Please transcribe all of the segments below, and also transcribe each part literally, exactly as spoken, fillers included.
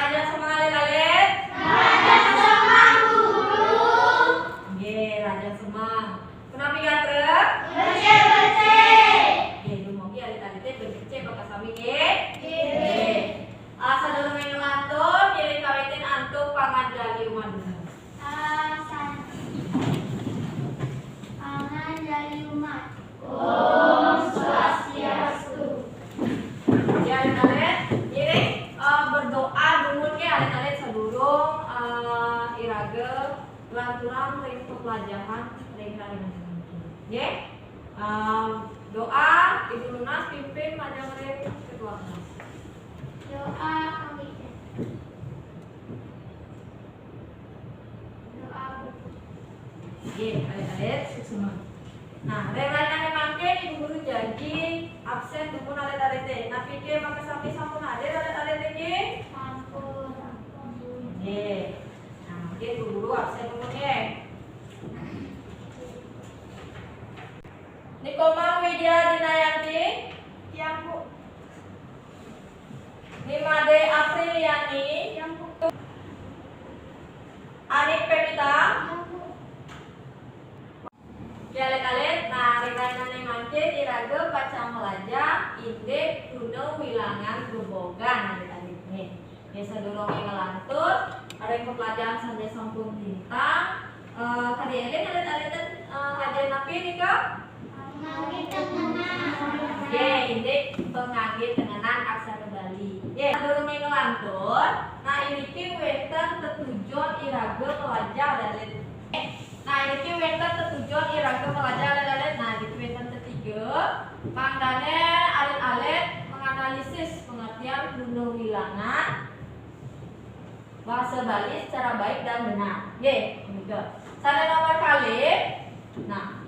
Lajeng semeng alit-alit? Lajeng semeng, Guru. Nggih, lajeng semeng. Punapi gatrem? Becik-becik. Nggih, dumugi alit-alité becik-becik makasami nggih. Nggih. Ah, sadurungé nglantur, ngiring kawitin antuk panganjali umat. Ah, san-, panganjali umat. Om Swastiastu. Ya, alit-alit, ngiring, eh, berdoa dumun nggih alit-alit sadurung, eh, iraga lanturang ring peplajahan ring rahina niki. Nggih. Eh, doa Ibu Nunas pimpin majeng ring ketua kelas. Doa kawitin. Doa. Nggih, alit-alit, suksma. Nah, ring rahinané mangkin Ibu Guru jagi absén dumun alit-alité. Napiké makasami sampun hadir alit-alité nggih? Sampun. Nggih. Nah, mangkin Ibu Guru absén dumun nggih. Nikoma Widya Dinayanti. Tiang, Bu. Nimade Apriliani. Tiang, Bu. Anik Pemita. Tiang, Bu. Ya, alit-alit, nah, ring rahinané mangkin iraga pacang malajah indik kruna wilangan gebogan, alit-alit. Nggih. Nggih, sadurungé nglantur, ring peplajahan sané sampun lintang, eh, kadi éling alit-alité, eh, ngajahang napi nika? Pangangge tengenan. Nggih, indik pangangge tengenan aksara Bali. Nggih, sadurungé nglantur, nah, iniki wénten tetujon iraga malajah, alit-alit. Nah, iniki wénten tetujon iraga malajah alit-alit. Nah, iniki wénten tetiga. Mangdané alit-alit menganalisis pengertian kruna wilangan bahasa Bali secara baik dan benar. Nggih, punika. Sané nomor kalih. Nah,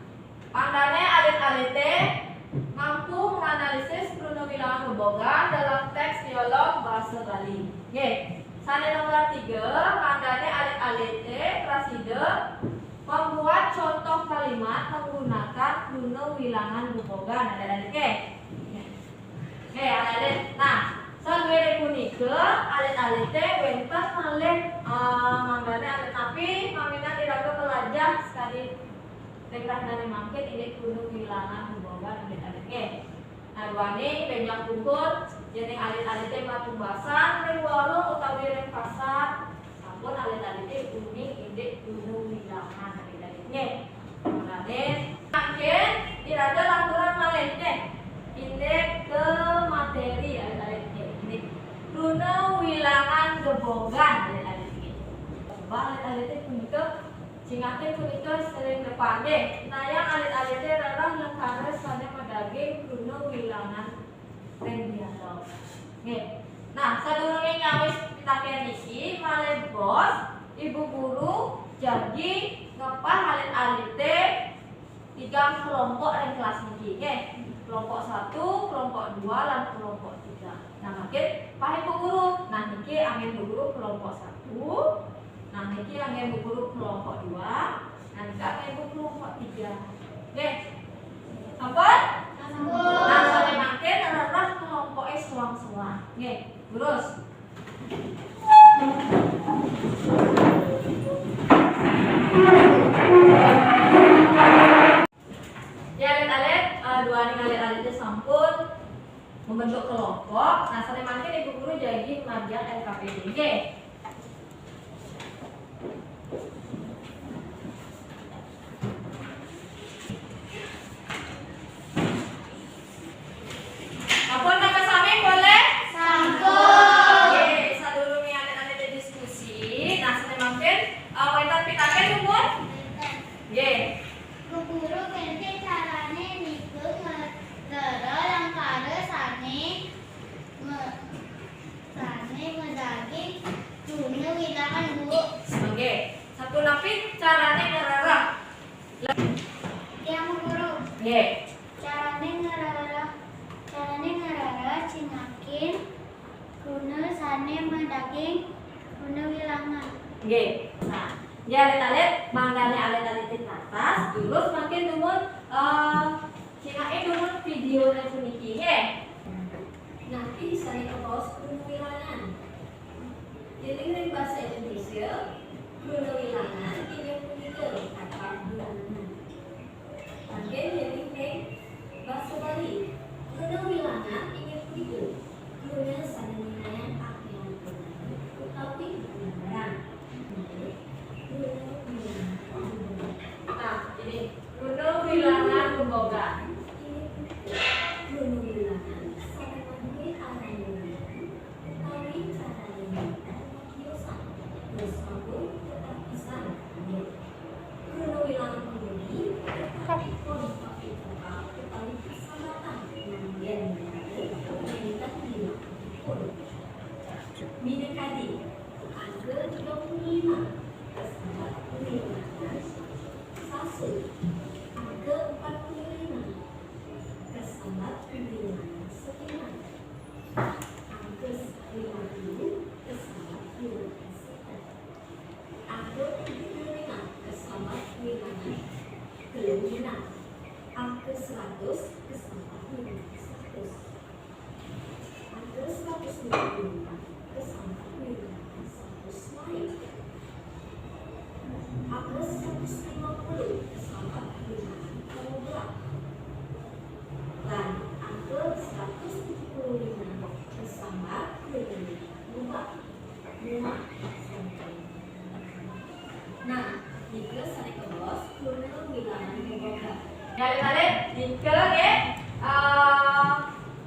mangdané alit-alité mampu menganalisis kruna wilangan gebogan dalam teks dialog bahasa Bali. Nggih. Sané nomor tiga, mangdané alit-alité prasida membuat contoh kalimat menggunakan kruna wilangan gebogan, alit-alit, nggih. Nggih, alit-alit. Nah, saluiré punika, alit-alité wénten malih, eh, mangdané alit napi maminab iraga malajah sakadi ring rahinané mangkin indik kruna wilangan gebogan, alit-alit, nggih. Nah, duaning bénjang pungkur, yéning alit-alité matumbasan ring warung utawi ring pasar, sampun alit-alité uning indik kruna wilangan, alit-alit, nggih. Mangdané mangkin iraga lanturang malih, nggih. Indik ka materi, alit-alit, nggih. Indik kruna wilangan gebogan, alit-alit, nggih. Coba alit-alité punika Cingakin punika sering depan, nggih. Nayang alit-alité rereh lengkara sané madaging kruna wilangan ring dialog. Nggih. Nah, sadurungé nyawis pitakén niki, malih bos, Ibu Guru jagi ngepah alit-alité tigang kelompok ring kelas niki, nggih. Kelompok satu, kelompok dua, lan kelompok tiga. Nah, mangkin pah Ibu Guru. Nah, niki anggén Ibu Guru kelompok satu. Nah, niki anggén Ibu Guru kelompok dua. Nah, niki anggén Ibu Guru kelompok tiga. Nggih. Sampun? Sampun. Nah, sané mangkin rereh kelompoké soang-soang. Nggih, terus. Ya, alit-alit, eh, duaning alit-alité sampun membentuk kelompok. Nah, sané mangkin Ibu Guru jagi margiang L K P D. Nggih. Sampun, makasami, boleh? Sampun. Nggih, sadurungé alit-alité diskusi, nah, sané mangkin, eh, wénten pitakén, dumun? Nggih. Bu Guru, kénten carané nika nge-, ngrereh lengkara sané me-, sané madaging kruna wilangan, Bu. Nggih. Sapunapi carané ngrereh? Tiang, Bu Guru. Nggih. Carané ngrereh, carané ngrereh cingakin kruna sané madaging kruna wilangan. Nggih. Nah, nggih alit-alit, mangdané alit-alité tatas, terus mangkin dumun, eh, cingakin dumun vidéoné puniki, nggih. Napi sané kabaos kruna wilangan? Éling ring basa Indonesia, kruna wilangan inggih punika kata bilangan. Mangkin éling ring basa Bali, kruna wilangan inggih punika kruna sané nyinayang akéhan kruna utawi gambaran. Kruna wilangan. Nah, ini kruna wilangan gembogan. Kruna wilangan sané madué arah wilangan utawi carané ngilangan tiosan. Terus sampun tetap pisan. Kruna wilangan puniki tetap ipun papitukang utawi kasambatan nganggén wilangan wénten wilanganipun. Minakadi, angka tiga puluh lima kasambat wilangan sasa, angka empat puluh lima kasambat wilangan setengah, angka lima puluh kasambat wilangan setengah, angka tujuh puluh lima kasambat wilangan telung genap, angka seratus kasambat wilangan seratus. Angka seratus lima puluh lima kasambat wilangan seratus lain. Angka seratus lima puluh kasambat wilangan karobak. Lan angka seratus tujuh puluh lima kasambat wilangan karobak. Nah, nika sané kabaos kruna wilangan gembogan. Alit-alit, nika nggih, eh,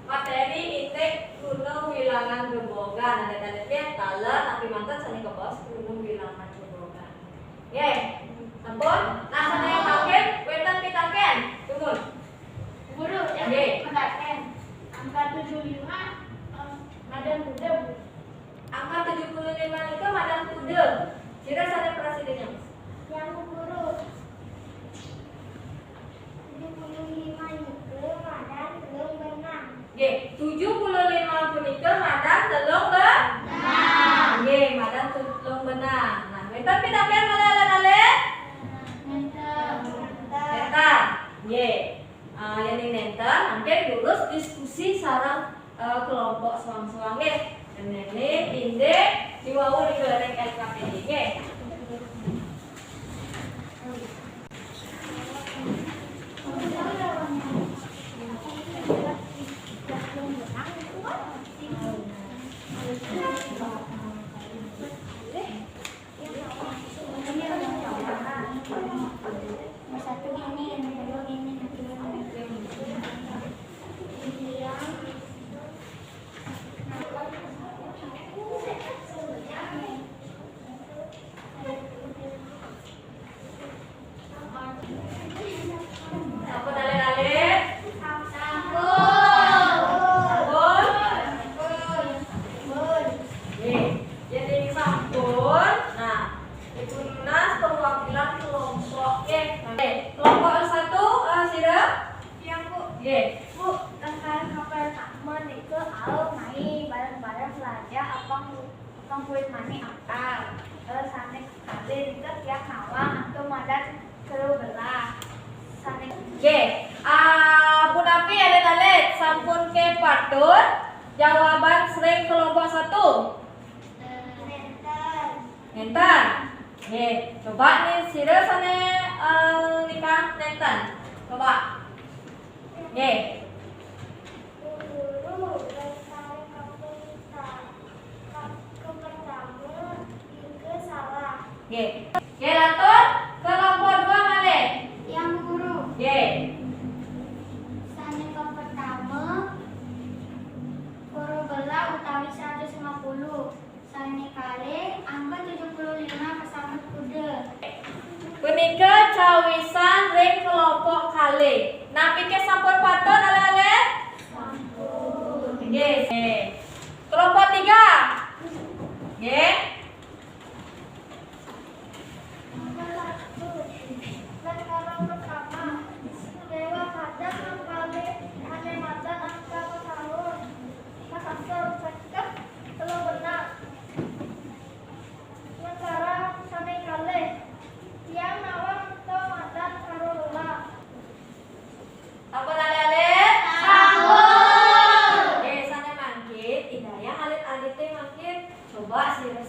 materi indik kruna wilangan gembogan. Alit-alit nggih, taler napi manten sané kabaos kruna wilangan gembogan. Nggih. Sampun? Nah, sané mangkin wénten pitakén. Dumun. Guru, yang nggih. Pitakén. Angka tujuh lima, eh, madan kuda, Bu. Angka tujuh puluh lima nika madan kuda. Sira sané prasida nyaos. Yang Guru. Tujuh puluh lima nika madan telung benang. Nggih, tujuh puluh lima punika madan telung benang. Nggih, madan telung benang. Nah, wénten pitakén malih alit-alit? Nénten. Nénten. Nggih. Ah, yén nénten, mangkin durus diskusi sareng, eh, kelompok soang-soang nggih. Déné indik diwau ring L K P D nggih. Nomor satu ini, nomor dua ini, nomor tiga ini. Sampun alit-alit? Sampun. Sampun? Sampun. Nggih, yén sampun, nah, ipun nunas perwakilan kelompok. Nggih, nggih. Kelompok satu, eh, sira? Yang, Bu. Nggih. Bu, langkah pertama nika aur mai bareng-bareng belajar apang, apang kulit manik akar. Eh, sané kalih nika tiang nawang antuk madan telu belas. Sané. Nggih. Ah, punapi alit-alit sampun kapatut jawaban ring kelompok satu? Nénten. Nénten. Nggih, coba nih sira sané, eh, nika nénten. Coba. Nggih. Guru, langkah pertama nika salah. Nggih. Nggih, lantur kelompok dua malih. Yang Guru. Nggih. Sané kapertama, pura belah utawi seratus lima puluh. Sané kalih, angka tujuh puluh lima kasambat kuda. Punika cawisan ring kelompok kalih. Napiké sampun patut, alit-alit? Sampun. Nggih. Kelompok tiga. Nggih. Langkah pertama, dewa madan angka kalih, ané madan angka sahur. Kasasur seket telu belas. Langkah sané kalih, tiang nawang antuk madan sahur lima. Sampun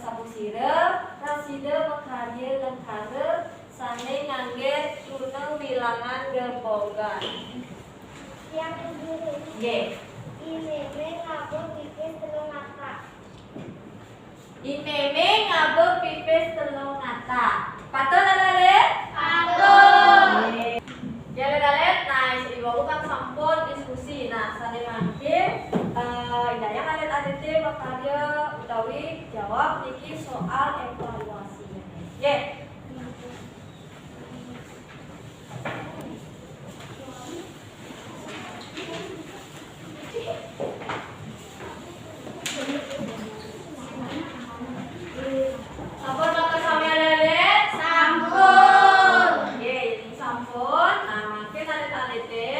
Sapu sira prasida makarya lengkara sane ngangge tuna wilangan gebogan? Tiang Guru. Nggih. I Meme ngaba pipis telung nata. I Meme ngaba pipis telung nata. Patut, alit-alit? Patut. Nggih. Ya, alit-alit, nah, sawise kan sampun diskusi. Nah, sane mangkin, eh, nyayang alit-alite makarya utawi jawab niki soal evaluasi. Nggih. Sampun matur sami, alit-alit? Sampun. Nggih, yen sampun. Nah, mangkin alit-alite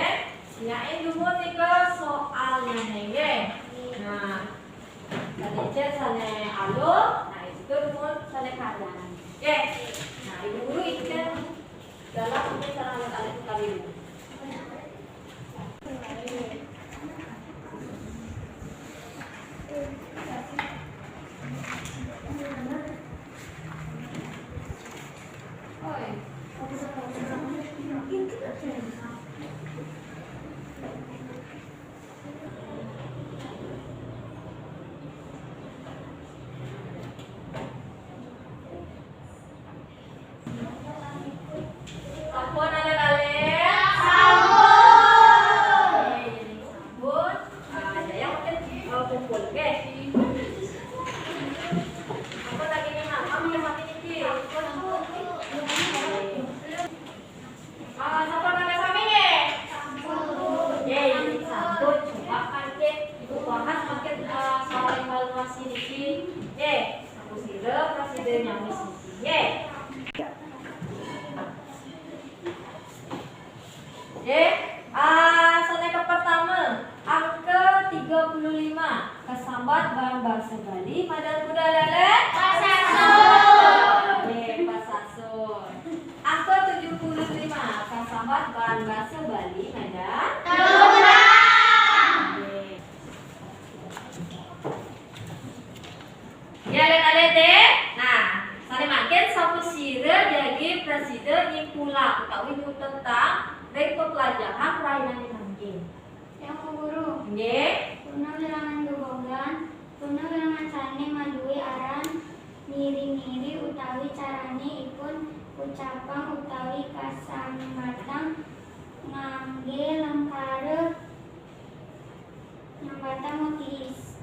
sinyain dumun nika soalnyane, nggih. Nah, sane icen sane aluh, nah, itu dumun sane karyan. Nggih. Nah, Ibu Guru icen dalam mungkin sareng alit-alit kali ini. Sampun, alit-alit? Sampun. Nggih, yen sampun, ah, saya mungkin, eh, kumpul, nggih. Sampun lagi nih, Mak. Kami yang mati niki. Ah, sampun, sami-sami nggih? Sampun. Nggih, yen sampun, coba mangkin Ibu Wahas mangkin, eh, soal evaluasi niki. Nggih, sampun sira, prasida nyawis niki. Nggih. Nggih, ah, soal yang pertama, angka tiga puluh lima, kasambat baan basa Bali, madan kuda lalat? Pasasur. Nggih, pasasur. Angka tujuh puluh lima, kasambat baan basa Bali, madan? Telunang. Nggih. Ya, alit-alit, eh. Nah, sane mangkin sampun sira jagi prasida nyimpulake utawi nyutetang ring pepelajahan rainane mangkin. Yang Guru. Nggih. Tuna wilangan gebogan, tuna wilangan sane maduwe aran miri-miri utawi carane ipun ucapang utawi kasambatang ngangge lengkara Nambatan motis-,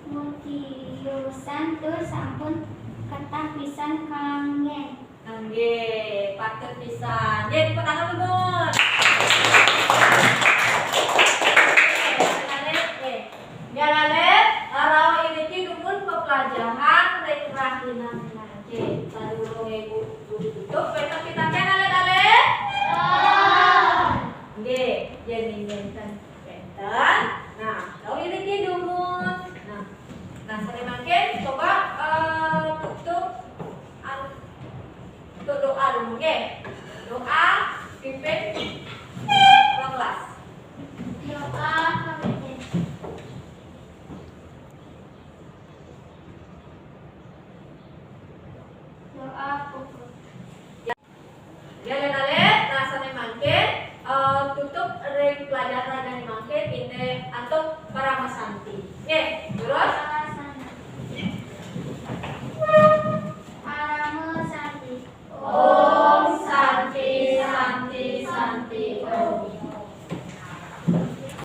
motiusan tur sampun ketah pisan kanggen. Nggih, patut pisan. Nggih, tepuk tangan, Bun. Nggih, alit-alit, nggih. Nggih, alit-alit, rauh iriki dumun pepelajahan ring rahinan mangkin. Sadurunge Bu Guru tutup, wenten pitakén, alit-alit? Nggih, yen wenten. Wenten. Nah, rauh iriki dumun. Nah, nah, sane mangkin coba, eh, tutup an-, untuk doa dumun, nggih. Doa pimpin kelas. Doa pemimpin. Doa puput. Ya, alit-alit, nah, sane mangkin, eh, tutup ring pelajaran sane mangkin, indik antuk Parama Santi. Nggih,